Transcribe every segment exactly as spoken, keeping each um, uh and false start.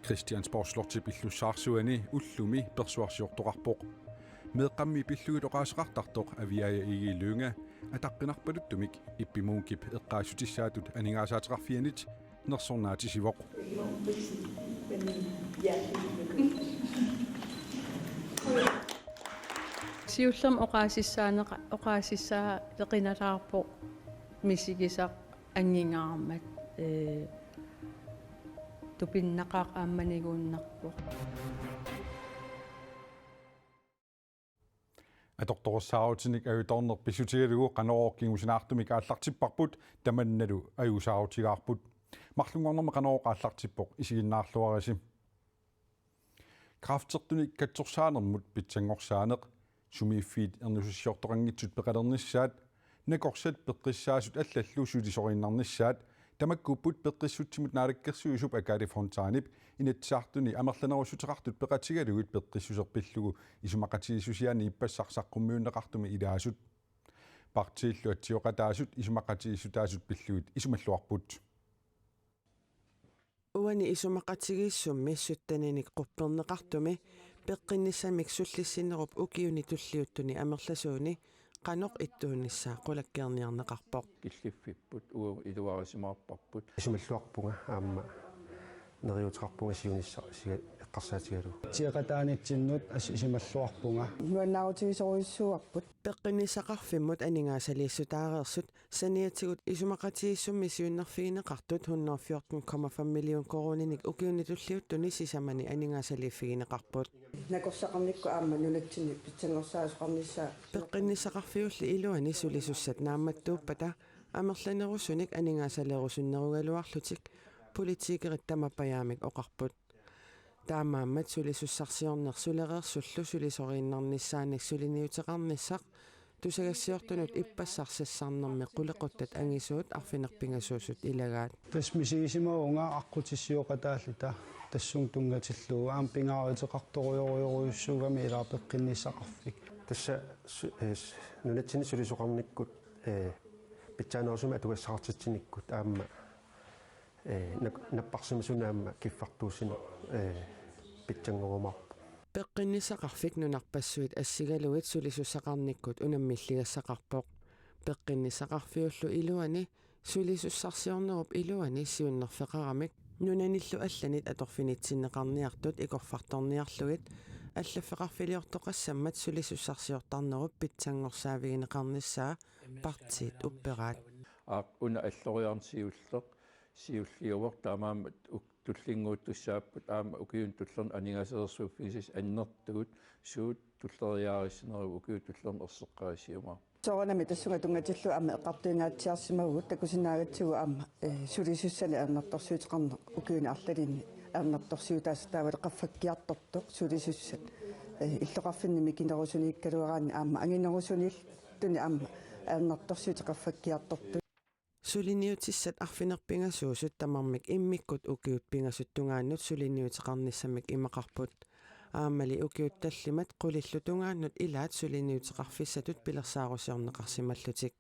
Christiansborg Slotti pillussaarsuani ullumi persuarsiortoqarpoq. Meeqqammi pillugit oqaaseqartartoq Aviaja Egede Lynge ataqqinarpaluttumik Ippi Munchip eqqaassutissaatut aningaasaateqarfianit nersornaatisivoq. Siullermik oqaasissaaneqa-, oqaasissaaleqinalaarpoq misigisaq angingaarmat, ee, tupinnaqaaq aamma niguinnarpoq. Atortorissaarutinik ajutoorneq pissutigalugu Qanorooq kingusinaartumik aallartipparput, tamannalu ajuusaarutigaarput. Marlunngornermi Qanorooq aallartippoq, isiginnaarluarisi. Kræftertunik katsorsaanermut pitsanngorsaaneq, sumiiffiit ernusussiortoqanngitsut peqalernissaat, nakorsat peqqissaasut allallu sulisoriinnarnissaat, tamakkuupput Peqqissutsimut Naalakkersuisup Agathe Fontanep Inatsisartuni amerlanerussuteqartut peqatigalugit peqqissuseq pillugu isumaqatigiissusiaani ippassaq saqqummiunneqartumi ilaasut. Partiillu atsioqataasut isumaqatigiissutaasut pillugit isumalluarput. Uani isumaqatigiissummi sytteninik qupperneqartumi peqqinnissamik sullissinerup ukiuni tulliuttuni amerlasuuni qanoq ittuunnissaa qulakkeerniarneqarpoq. Killiffipput, uagut iluarisimaarparput. Isumalluarpunga aamma neriuuteqarpunga siunissaq siga-, eqqarsaatigalugu. Atsioqataanitsinnut as-, isumalluarpunga. Nuannaarutigisorujussuuarput. Peqqinnissaqarfimmut aningaasaliissutaareersut saniatigut isumaqatigiissummi siunnerfigineqartut hundrede fjorten komma fem million koruuninik ukiuni tulliuttuni sisamani aningaasaliiffigineqarput. Nakorsaqarnikkut aamma nunatsinni pitsanngorsaassuseqarnissaa. Peqqinnissaqarfiulli iluani sulisussat naammattuuppata amerlanerusunik aningaasalerusunnerugaluarlutik politikerit tamapajaamik oqarput. Taamaammat sulisussarsiorneq sulereersullu sulisoriinnarnissaanik suliniuteqarnissaq tusagassiortunut ippassaq sassarnermi qulequttat angisuut arfineq-pingasuusut ilagaat. Tassa misigisimavunga aqqutissiooqataalluta tassunga tunngatillugu aamma pingaaruteqartorujorujorujussuugami ilaa peqqinnissaqarfik. Tassa su-, eh, s-, nunatsinni sulisoqarnikkut, eh, pitsaanerusumik atugassaqartitsinikkut aamma, eh, nak-, napparsimasuni aamma kiffartuussineq, eh, pitsanngorumaarpoq. Peqqinnissaqarfik nunarpassuit assigalugit sulisussaqarnikkut unammilligassaqarpoq. Peqqinnissaqarfiullu iluani sulisussarsiornerup iluani siunnerfeqaramik nunanillu allanit atorfinitsinneqarniartut ikorfartorniarlugit allaffeqarfiliortoqassammat sulisussarsiortarnerup pitsanngorsaavigineqarnissaa partiit upperaat. Aap, una alloriarneq siulleq, siulliuvoq, taamaammat uk-, tullinnguuttussaapput aamma ukiuni tullerni aningaasalersuiffigisassat annertuut suut tulleriiaarissineruvoq ukiuni tullerni erseqqarissiumaarput. Soorunami tassunga tunngatillugu aamma eqqartuingaatsiarsimavugut takusinnaagatsigu aamma, eh, sulisussanik ajornartorsiuteqarneq ukiuni arlalinni ajornartorsiutaassaaq taavalu qaffakkiartortoq sulisussat, eh, illoqarfinni mikinerusuniikkaluaraanni aamma anginerusuniillutik aamma ajornartorsiutit qaffakkiartortut. Suliniutissat arfineq-pingasuusut tamarmik immikkut ukiut pingasut tungaannut suliniuteqarnissamik imaqarput. Aammali ukiut tallimat qulillu tungaannut ilaat suliniuteqarfissatut pilersaarusiorneqarsimallutik.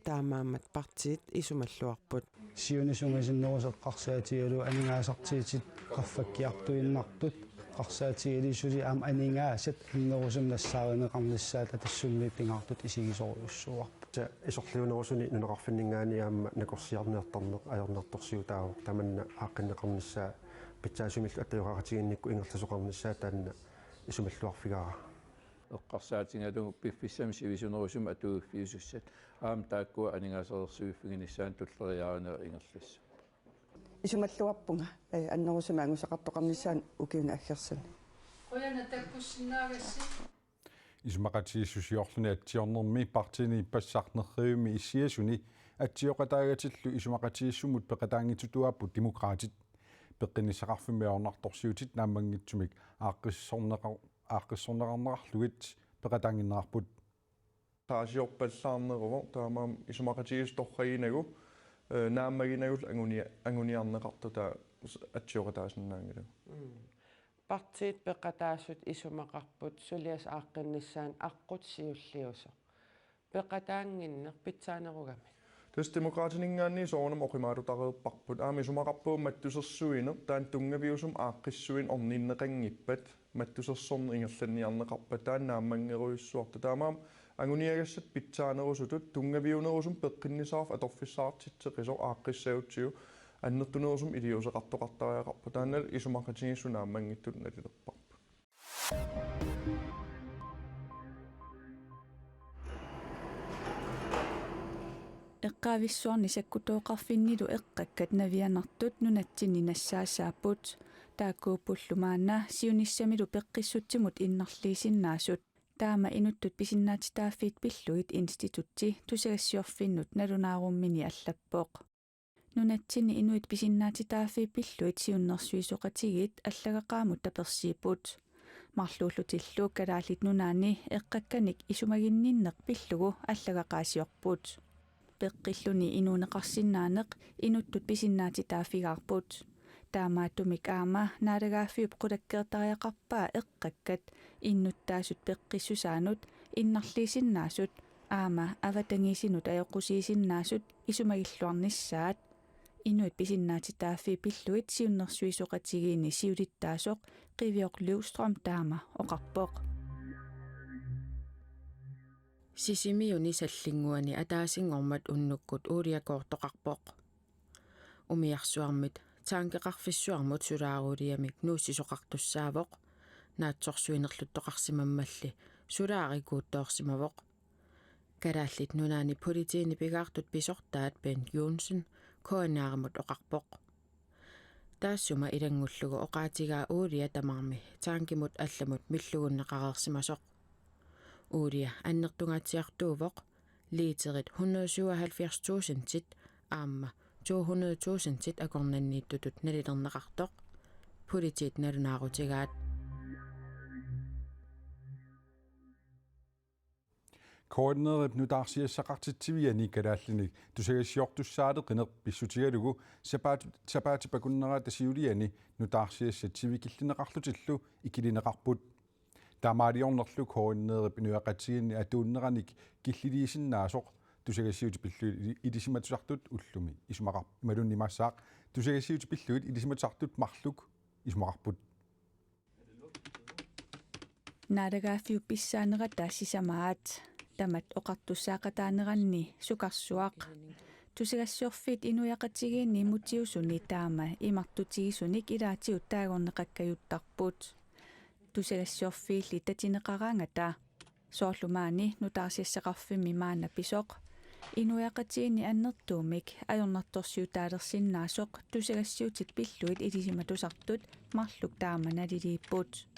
Taamaammat partiit isumalluarput. Siunissaq sungiusinerusut eqqarsaatigalugu aningaasartigisatit qaffakkiartuinnartut eqqarsaatigalugit suli aamma aningaasat annerusumik nassaarineqarnissaat atassummi pingaartutut isigisorujussuuarput. Tassa isorliunerusuni nunaqarfinninngaanniit aamma nakorsiarniartarneq ajornartorsiutaavoq, tamanna aaqqinneqarnissaa pitsaasumillu attaveqaqatigiinnikkut ingerlasoqarnissaa taanna isumalluarfigaara. Eqqarsaatigalugu piffissami sivisunerusumi atuiffiusussat aamma taakkua aningaasalersuiffiginissaannut tulleriiaarineq ingerlassaaq. Isumalluarpunga, eh, annerusumik angusaqartoqarnissaanut ukiuni aggersuni. Qujanaq takkussinnaagassi. Isumaqatigiissusiorluni atsiornermi partiini ippassaq nerrivimmi issiasuni atsioqataagatillu isumaqatigiissummut peqataanngitsutut aapput Demokraatit. Peqqinnissaqarfimmi ajornartorsiutit naammanngitsumik aaqqissorneqa-, aaqqissorneqarneqarlugit peqataannginnerarput. Taasiorpallaarneruvoq, taamaammat isumaqatigiissut torraginagu, eh, naammaginagullu anguni-, anguniarneqartoq taava s-, atsioqataasinnaanngilagut. Mm. Partiit peqataasut isumaqarput suliassaq aaqqinnissaanut aqqut siulliusoq. peqataannginneq pitsaanerugamik. Tassa Demokraatininngaanniit soorunami oqimaalutareerparput. Aamma isumaqarpunga mattusersuineq taanna tunngaviusumik aaqqissuineq orninneqanngippat mattusersorneq ingerlanniarneqarpat taanna naammanngerujussuartoq. Taamaammat anguniagassat pitsaanerusutut tunngaviunerusumik peqqinnissaat atorfissaqartitseqqisoq aaqqissagutsigu annertunerusumik iliuuseqartoqartariaqarpoq. Taanna isumaqatigiissut naammanngitsutut nalilerparput. Eqqaavissuarni sakkutooqarfinnilu eqqakkat navianartut nunatsinni nassaasaapput. Taakkuuppullu maanna siunissamilu peqqissutsimut innarliisinnaasut. Taama inuttut pisinnaatitaaffiit pillugit institutti tusagassiorfinnut nalunaarummini allappoq. Nunatsinni inuit pisinnaatitaaffiit pillugit siunnersuisoqatigiit allagaqaamut tapersiipput. Marluullutillu Kalaallit Nunaanni eqqakkanik isumaginninneq pillugu allagaqaasiorput. Peqqilluni inuuneqarsinnaaneq inuttut pisinnaatitaaffigaarput. Taamaattumik aamma naalagaaffiup qulakkeertariaqarpaa eqqakkat innuttaasut peqqissusaannut innarliisinnaasut aamma avatangiisinut ajoqusiisinnaasut isumagilluarnissaat. Inuit pisinnaatitaaffiit pillugit siunnersuisoqatigiinni siulittaasoq Qivioq Løvstrøm taama oqarpoq. Sisimiuni sallinnguani ataasinngormat unnukkut uuliakoortoqarpoq. Umiarsuarmit tankeqarfissuarmut sulaaruuliamik nuussisoqartussaavoq. Naatsorsuinerluttoqarsimammalli sulaarikuuttoorsimavoq. Kalaallit Nunaanni Politiini pigaartut pisortaat Bent Johnsen K N R-imut oqarpoq. Taassuma ilanngullugu oqaatigaa uulia tamarmi tankimut allamut millugunneqareersimasoq. Uulia annertungaatsiartuuvoq, literit hundrede syvoghalvfjerds tusindit aamma to hundrede tusindit akornanniittutut nalilerneqartoq. Politiit nalunaarutigaat. K N R-ip nutaarsiassaqartitsiviani kalaallinik tusagassiortussaaleqineq pissutigalugu sapaat-, sapaatip akunnerata siuliani nutaarsiassat sivikillineqarlutillu ikilineqarput. Taamaaliornerlu K N R-ip inuiaqatigiinni atuunneranik killiliisinnaasoq tusagassiutit pillugit ili-, ilisimatusartut ullumi isumaqar-, imaluunniit imaassaaq tusagassiutit pillugit ilisimatusartut marluk isumaqarput. Naalagaaffiup pissaanerata sisamaat tamat oqartussaaqataaneranni sukarsuaq. Tusagassiorfiit inuiaqatigiinni mutiusuni taama imartutigisunik ilaatigut taagorneqakkajuttarput. Tusagassiorfiilli tatineqaraangata soorlu maani nutaarsiassaqarfimmi maanna pisoq. Inuiaqatigiinni annertuumik ajornartorsiutaalersinnaasoq tusagassiutit pillugit ilisimatusartut marluk taama naliliipput.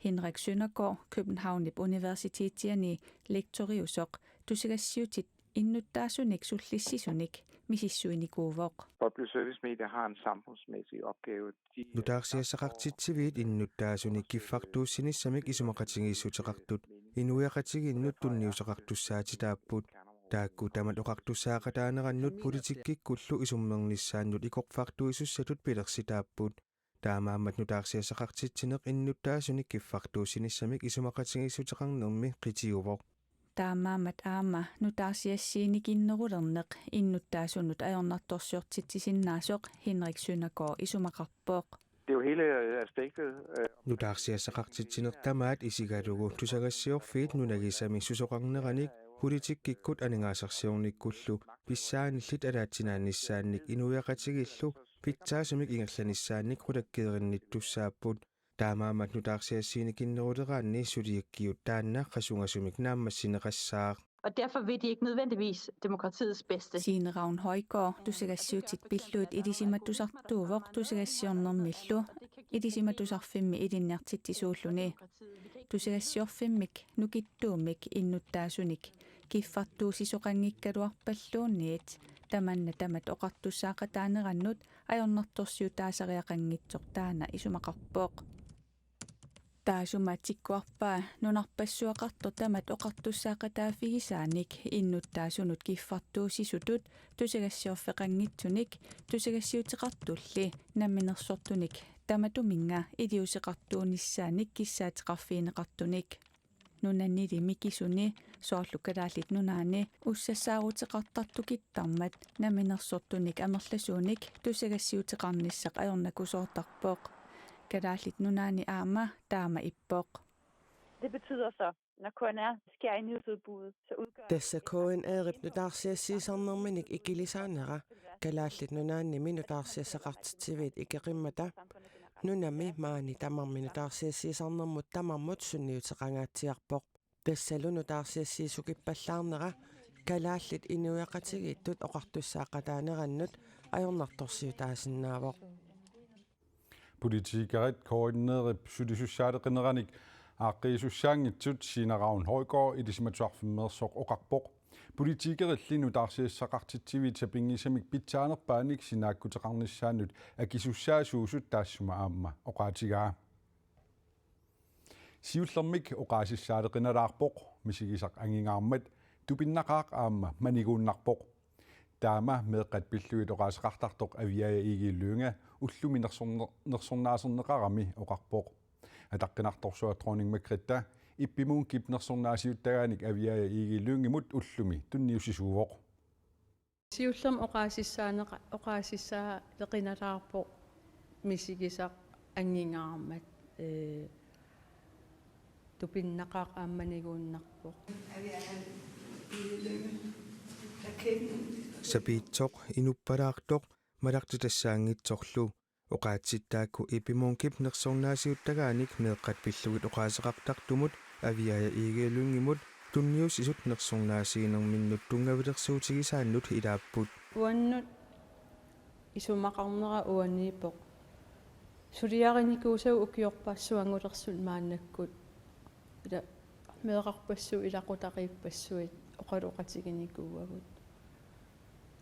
Henrik Søndergaard, Københavnip Universitetiani lektoriusoq, tusagassiutit innuttaasunik sullissisunik misissuinikuuvoq. Public service medier har en samfundsmæssig opgave. De Nutaarsiassaqartitsiviit innuttaasunik kiffartuussinissamik isumaqatigiissuteqartut inuiaqatigiinnut tunniuseqartussaatitaapput. Taakku tamat oqartussaaqataanerannut politikkikkullu isummernissaannut ikorfartuisussatut pilersitaapput. Taamaammat nutaarsiassaqartitsineq innuttaasunik kiffartuussinissamik isumaqatigiissuteqarnermi qitiuvoq. Taamaammat aamma nutaarsiassiinikinnerulerneq innuttaasunut ajornartorsiortitsisinnaasoq Henrik Søndergaard isumaqarpoq. Det er jo hele, øh, aspektet, øh, Nutaarsiassaqartitsineq tamaat isigalugu tusagassiorfiit nunagisami susoqarneranik politikkikkut aningaasarsiornikkullu pissaanillit alaatsinaannissaannik inuiaqatigiillu pitsaasumik ingerlanissaannik qulakkeerinnittussaapput. Taamaammat nutaarsiassiinikinneruleraanni suliakkiut taanna qasungasumik naammassineqassaaq. Og derfor vil de ikke nødvendigvis demokratiets bedste. Signe Ravn Højgaard, tusagassiutit pillugit ilisimatusartuuvoq tusagassiornermillu ilisimatusarfimmi ilinniartitsisuulluni. Tusagassiorfimmik nukittuumik innuttaasunik kiffartuussisoqanngikkaluarpalluunniit tamanna tamat oqartussaaqataanerannut ajornartorsiutaasariaqanngitsoq taanna isumaqarpoq. Taassuma tikkuarpaa nunarpassuaqartoq tamat oqartussaaqataaffigisaanik innuttaasunut kiffartuussisutut tusagassiorfeqanngitsunik tusagassiuteqartulli namminersortunik tamatuminnga iliuuseqartuunissaanik kissaateqarfigineqartunik. nunanili mikisuni soorlu Kalaallit Nunaanni ussassaaruteqartartut kittarmat namminersortunik amerlasuunik tusagassiuteqarnissaq ajornakusoortarpoq. Kalaallit Nunaanni aamma taama ippoq. Det betyder så, når K N R skærer i nyhedsudbuddet, så udgør... Tassa K N R-ip nutaarsiassiisarnerminik ikilisaanera Kalaallit Nunaannimi nutaarsiassaqartitsiviit ikeqimmata nunami maani tamarmi nutaarsiassiisarnermut tamarmut sunniuteqangaatsiarpoq. Tassalu nutaarsiassiisukippallaarnera kalaallit inuiaqatigiittut oqartussaaqataanerannut ajornartorsiutaasinnaavoq. Politikerit K N R-ip sulisussaaleqineranik aaqqiisussaanngitsut Signe Ravn Højgaard Ilisimatusarfimmeersoq oqarpoq. Politikerilli nutaarsiassaqartitsiviit sapinngisamik pitsaanerpaanik sinaakkuteqarnissaannut akisussaasuusut taassuma aamma oqaatigaa. Siullermik oqaasissaaleqinalaarpoq, misigisaq angingaarmat tupinnaqaaq aamma maniguunnarpoq. Taama meeqqat pillugit oqaaseqartartoq Aviaja Egede Lynge ullumi nersorne-, nersornaaserneqarami oqarpoq. Ataqqinartorsuaq Dronning Margrethe Ippi Munchip nersornaasiuttagaanik Aviaja Egede Lyngemut ullumi tunniussisuuvoq. Siullermik oqaasissaaneqa-, oqaasissaaleqinalaarpoq misigisaq angingaarmat, ee, tupinnaqaaq aamma maniguunnarpoq. Sapiitsoq, inuppalaartoq, malartitassaanngitsorlu. Oqaatsit taakku Ippi Munchip nersornaasiuttagaanik meeqqat pillugit oqaaseqartartumut Aviaja Egede Lyngemut tunniussisut nersornaasiinerminnut tunngavilersuutigisaannut ilaapput. Uannut isumaqarnera uaniippoq. Suliarinikuusagut ukiorpassuanngulersut maannakkut. Ila meerarpassuit ilaqutariippassuit oqaloqatiginikuuagut.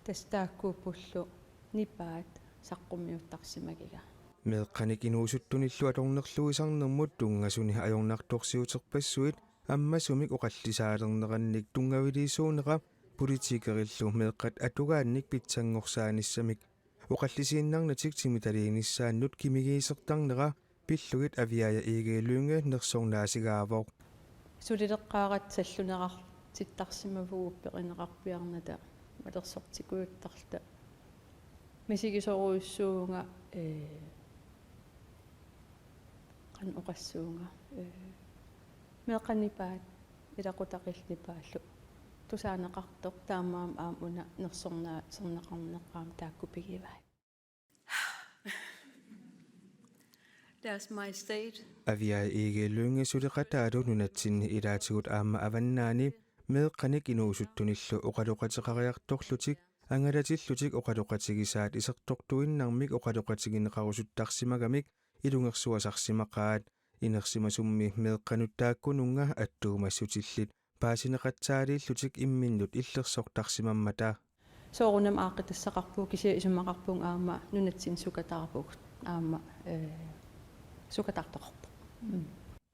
Tassa taakkuuppullu nipaat saqqummiuttarsimagiga. Meeqqanik inuusuttunillu atornerluisarnermut tunngasuni ajornartorsiuterpassuit ammasumik oqallisaalernerannik tunngaviliisuunera politikerillu meeqqat atugaannik pitsanngorsaanissamik oqallisiinnarnatik timitaliinissaannut kimigiisertarnera pillugit Aviaja Egede Lynge nersornaasigaavoq. Sulileqqaaratta salluneqartittarsimavugut perineqarpiarnata malersortikujuttarluta. Misigisorujussuuvunga, ee, qanoq oqassuunga, ee, meeqqat nipaat ilaqutariillu nipaallu tusaaneqartoq, taamaammat aamma una nersornaaserneqarneq aamma taakku pigivai. Deres Majestæt. Aviaja Egede Lynge suleqataalu nunatsinni ilaatigut aamma avannaani meeqqanik inuusuttunillu oqaloqateqariartorlutik angalatillutik oqaloqatigisaat isertortuinnarmik oqaloqatigineqarusuttarsimagamik ilungersuasarsimaqaat. Inersimasummi meeqqanut taakkununnga attuumassutillit paasineqatsaaliillutik imminnut illersortarsimammata. Soorunami aaqqitassaqarpugut, kisianni isumaqarpunga aamma nunatsinni sukataarpugut, aamma, ee, sukataartoqarpoq. Mm.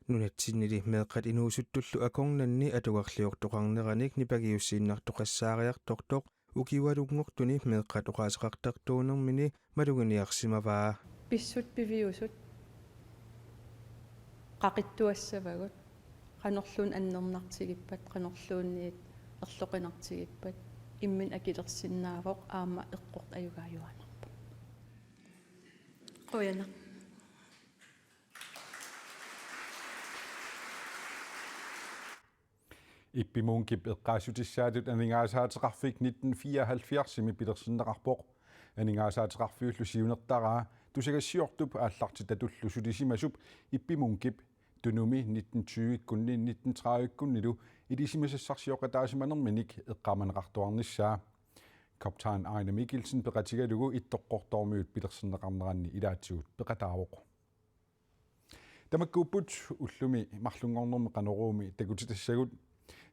Nunatsinnili meeqqat inuusuttullu akornanni atugarliortoqarneranik nipangiussiinnartoqassaariartortoq ukiualunngortuni meeqqat oqaaseqartartuunermini maluginiarsimavaa. Pissut piviusut qaqittuassavagut, qanorluunniit annernartigippat, qanorluunniit erloqinartigippat, imminut akilersinnaavoq, aamma eqqortoq ajugaajuaannarpoq. Qujanaq. Ippi Munchip eqqaassutissaatut aningaasaateqarfik nitten fireoghalvfjerdsimi pilersinneqarpoq. Aningaasaateqarfiullu siunertaraa tusagassiortup aallartitatullu sulisimasup Ippi Munchip Tunumi nitten tyvekkunni nitten tredivekkunilu ilisimasassarsioqataasimanerminik eqqaamaneqartuarnissaa. Kaptajn Ejnar Mikkelsen peqatigalugu Ittoqqortoormiut pilersinneqarneranni ilaatigut peqataavoq. Tamakkuupput ullumi marlunngornermi Qanoruumi takutitassagut.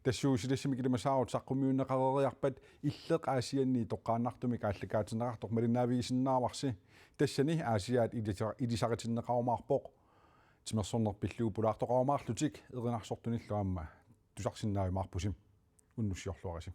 Tassuusilassimi kilimasaarut saqqummiunneqareeriarpat Illeq Aasianni toqqaannartumik aallakaatinneqartoq malinnaavigisinnaavarsi. Tassani Aasiaat ilisa-, ilisaritinneqarumaarpoq. Timersorneq pillugu pulaartoqarumaarlutik erinarsortunillu aamma tusarsinnaajumaarpusi. Unnussiorluarisi.